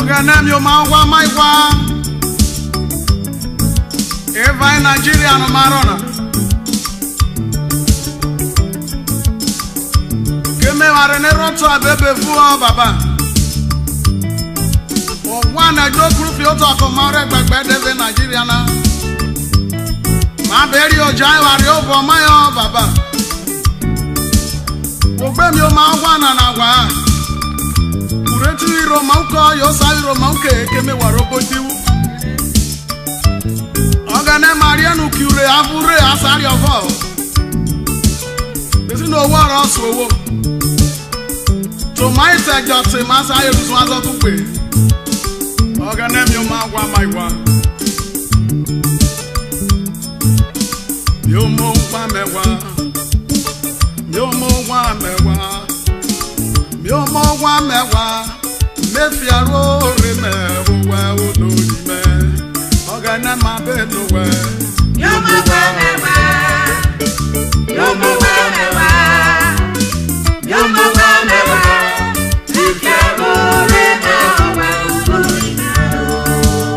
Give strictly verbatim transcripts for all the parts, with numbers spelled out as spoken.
Ghene mi oma ghwa mai ghwa. Evai Nigeria no ma rọ na. Ke me ware ne rọ to abebe vuo baba. Oghwa na jo kru fi oto ko ma re gbegbe de ve Nigeria na. Ma be ri oja e ware obo mai o baba. Ogbe mi oma ghwa na na ghwa. Ure ti iro ma uko yo sa iro ma uke ke me ware obo diu. Ọghẹnẹ ma riẹn uki ure a vwo ure a sa riọ vwọ. Ezi na owọ rọ suo wo. Toma ete jọ te ma sa yere usun azọ kugbe. Ọghẹnẹ mi oma ghwa mai ghwa. Mi oma ghwa mẹ ghwa. Mi oma ghwa mẹ ghwa. Mi oma ghwa mẹ ghwa. Me fi aro re me owẹ olori me. Ọghẹnẹ ma be no wẹ. Yo mo wa me wa. Yo mo wa me wa. Yo mo wa me wa. Me fi aro re me owẹ olori me.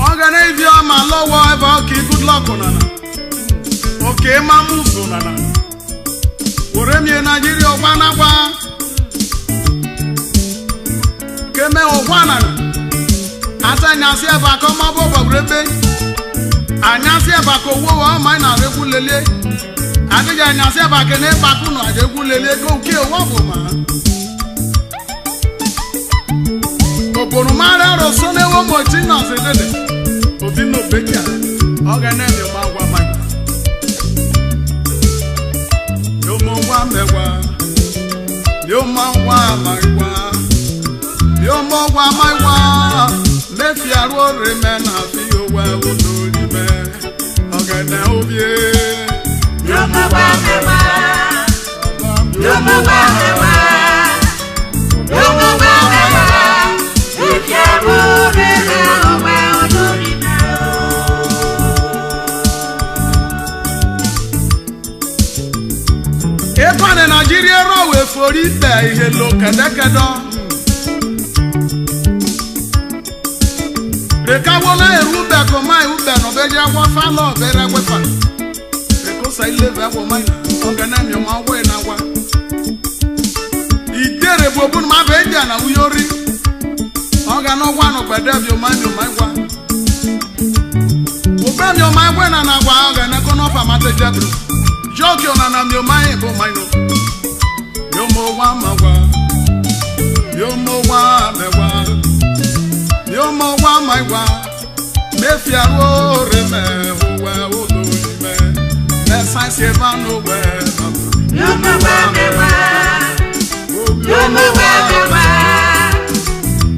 Ọghẹnẹ ivie ọma lọwọ eva oke good luck nana. Oke ema musu nana. Ore mi Nigeria ogwa na gwa. Keme ogwa nana. Ata nyasi eva ko ma bo bo rebe. Anyasi eva ko wo wo ma na re ku lele. Ati ja nyasi eva ke ne pa ku no aje ku lele ko ke wo bo ma. Obono ma rẹ ro so ne wo mo ti na se dede. Obi no beja. Ọghẹnẹ mi oma ghwa mai ghwa. Mi oma ghwa mẹ ghwa. Mi oma ghwa mai ghwa. Mi oma ghwa mai ghwa. Me fi aro re me na fi owẹ olori me. Ọghẹnẹ ovie. Yo mo wa me wa. Yo mo wa me wa. Yo mo wa me wa. Ike wo re me owẹ olori me. Epane Nigeria ro we fori be ihe lo kẹdẹkẹdẹ. Reka wo na eru ube ko ma ube no be je gwa fa lo be re gwe fa. Reka sa ile ve wo ma na. Ọghẹnẹ mi oma wo na wa. Idere buobu no ma be dia na uyori. Ọghẹnẹ wa no gbede mi oma mi oma wa. Ube mi oma we na na wa Ọghẹnẹ ko no fa ma te je bru. Joke ona na mi oma e bo ma no. Yo mo wa ma wa. Yo mo wa me wa. Yo mo wa mai wa. Me fi aro re me owẹ olori me. Me sa se va no we. Yo mo wa me wa. Yo mo wa me wa.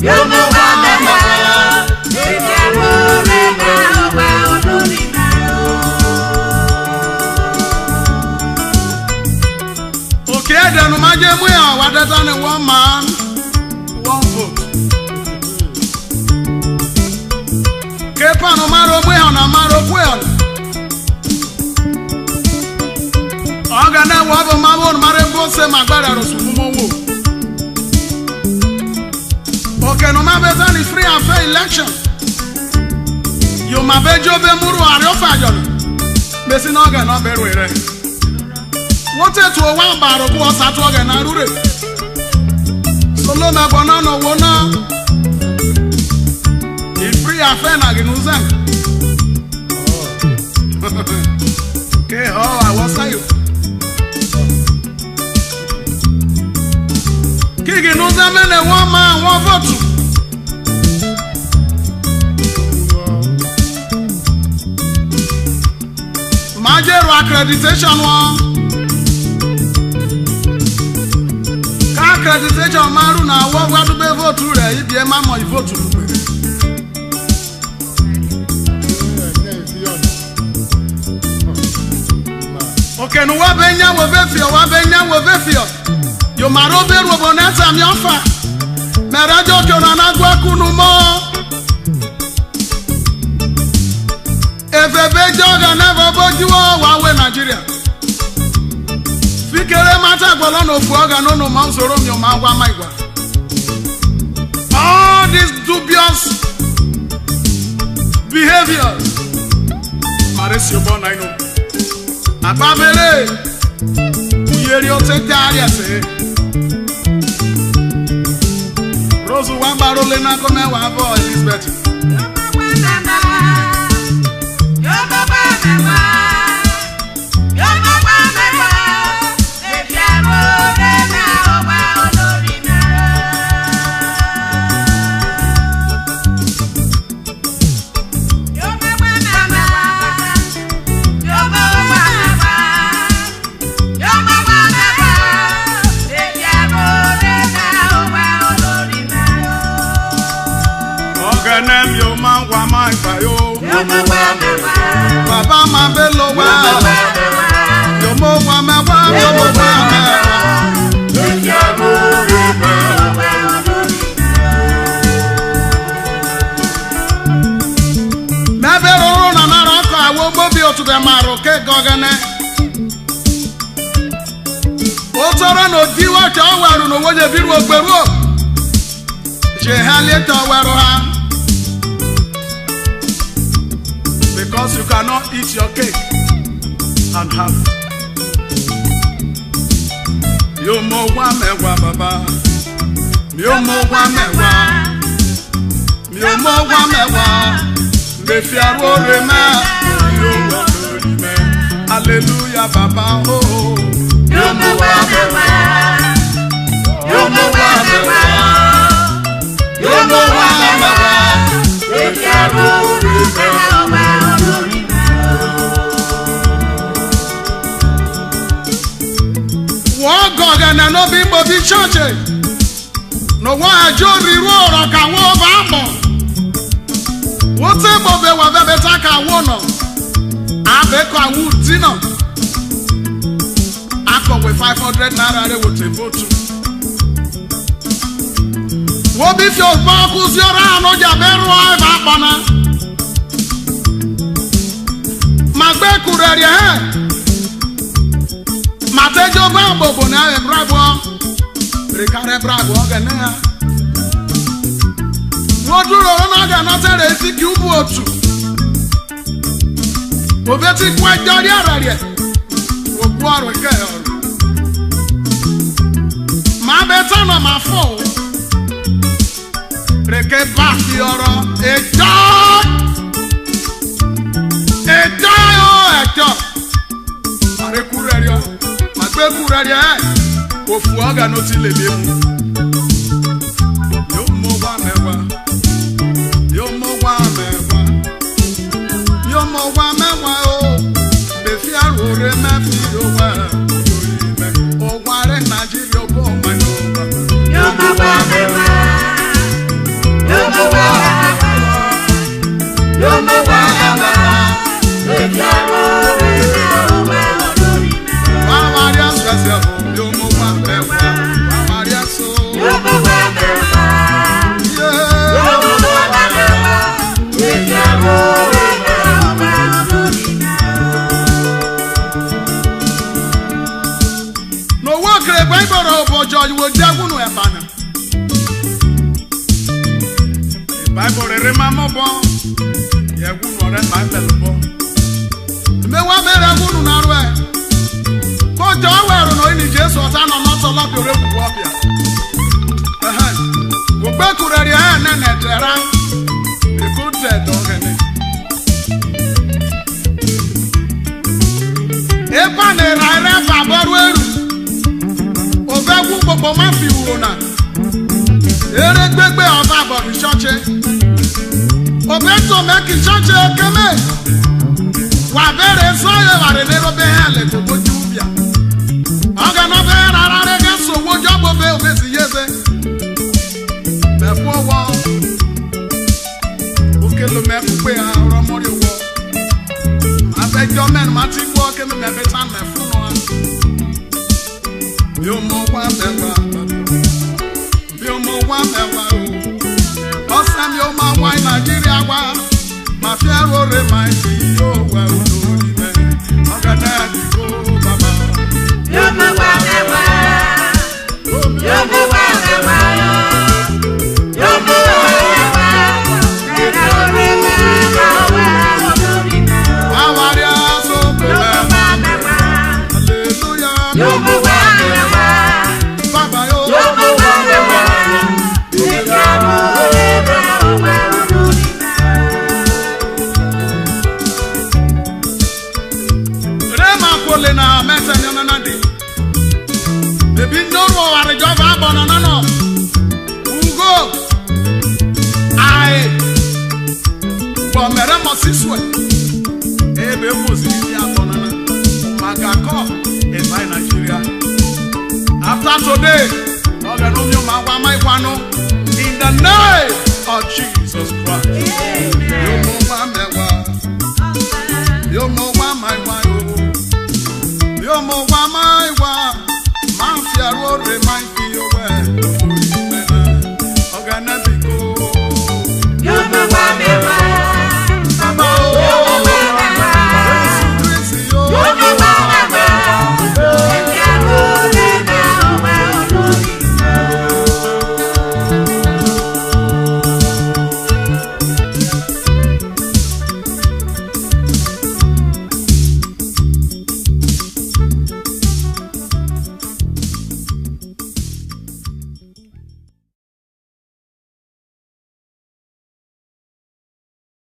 Yo mo wa me wa. Me fi aro re me owẹ olori me. Oke ẹdẹ no ma je mu ya wa de ta ni one man, one vote. Ke epano ma ro mu ya na ma ro ku ya na. Ọghẹnẹ wọ ọvo ma vwo no ma re vwo se ma gbẹrẹ ro sukulu mo wo. Oke no ma be ta ni free and fair election. Yo ma be jo be mu ru oware ofa jo na. Me si na Ọghẹnẹ ọ be ru ere. Wo te tuo wa obaro ku osa tuo Ọghẹnẹ arure. Solo me gbọ na no wo na. I free afe na ginu ze. Ke ho a wo sayo. Ki ginu ze me ne wo ma wo votu. Ma je ru accreditation wo. Ka accreditation ma ru na wo gwa du be votu re ibi e ma mo ivotu ru gbe. Oke nu wa be nya wo be fio, wa be nya wo be fio. Yo ma ro be ru obo na ta mi ofa. Me ra jo ke ona na gwa kunu mo. Eve be jo ga na vo bo ju wo wa we Nigeria. Fi Kere ma ta gbolo no ofu oga no no ma usoro mi o ma gwa ma igwa. All these dubious behaviors. Mare si obo na ino. Ababere. Uyeri o te te ari ase. Rose wa baro le na ko me wa bo Elizabeth. Ọghẹnẹ mi o ma ghwa ma gba yo. Baba ma be lo wa. Yo mo wa me wa, yo mo wa me wa. Me be ro ro na na ro ko awo mo bi otu de ma ro ke gọgẹnẹ. Otoro na odi wo ke owaru no wo je bi ruo gbe ruo. Je ha le to wero ha. Because you cannot eat your cake and have it. Mi o mo wa me wa baba. Mi o mo wa me wa. Mi o mo wa me wa. Me fi aro re me. Mi o wa lori me. Hallelujah, Baba, oh. Yo mo wa me wa. Yo mo wa me wa. Yo mo wa me wa. Yo mo wa me wa. Wo go gene no bi mo bi church. No wa ajo ri ro ro ka wo ba mo. Wo te mo be wa be be ta ka wo no. A be ko awu ti no. A ko we five hundred naira re wo te vote. Wo bi fi obo ku si ora no ja be ro ai ba pa na. Ma gbe ku re rie he. Ma te jo ba bobo na e bribe wo. Re ka re bribe wo ge ne ha. Wo duro ro na ga na te re si ki ubu otu. Wo be ti kwa jo ri ara rie. Wo ku aro ke oro. Ma be ta no ma fo. Re ke ba fi oro. Ejo. Ejo o ejo. Ma re ku re rio. Ma gbe ku re rie. Ofu oga no ti le le mu. Yo mo wa me wa. Yo mo wa me wa. Yo mo wa me wa o. Me fi aro re me fi yo wa. Yo ri me. O wa re Nigeria obo ma yo wa. Yo mo wa me wa. Yo mo wa me wa. Yo mo wa me wa. Me fi aro re me yo wa. Wa wa ria special. Yo mo wa me wa. Wa wa ria so. No wo kere Bible ro obo jo wo je wunu eba na. Bible re ma mo bo. Ye wunu ore Bible bo. Me wa me re wunu na rue. Ko jo we ro no ini Jesu ota no no so lo bi ore ku wo bia. Ehe. Wo gbe ku re ri e ne ne te ra. E ku te do gene. Epa ne ra re fa bo ru eru. O ve wu popo ma fi uro na. Ere gbegbe ọba bọbọ ichoche. Obe to me ki choche keme. Wa bere so ye wa re ne ro be ha le to ko ju bia. Oga no be ra ra re ga so wo jo bo be obe si ye be. Me fo wo. O kelo me ku pe ha ro mo ri wo. A be jo men ma ti wo keme me be tan me fu no. Mi o mo wa me wa. Mi o mo wa me wa o. Ọsẹ mi o ma wa Nigeria wa. Ma fi ẹrọ re ma ti yo wa o lori me. Ọ̀gẹ̀dẹ̀ àdìgbò bàbá. Mi o mo wa Omere mo sisue. Ebe wo zi ni ato nana. Magako, e by Nigeria. After today, Oghene o mi oma wa mai wa no. In the name of Jesus Christ. Amen.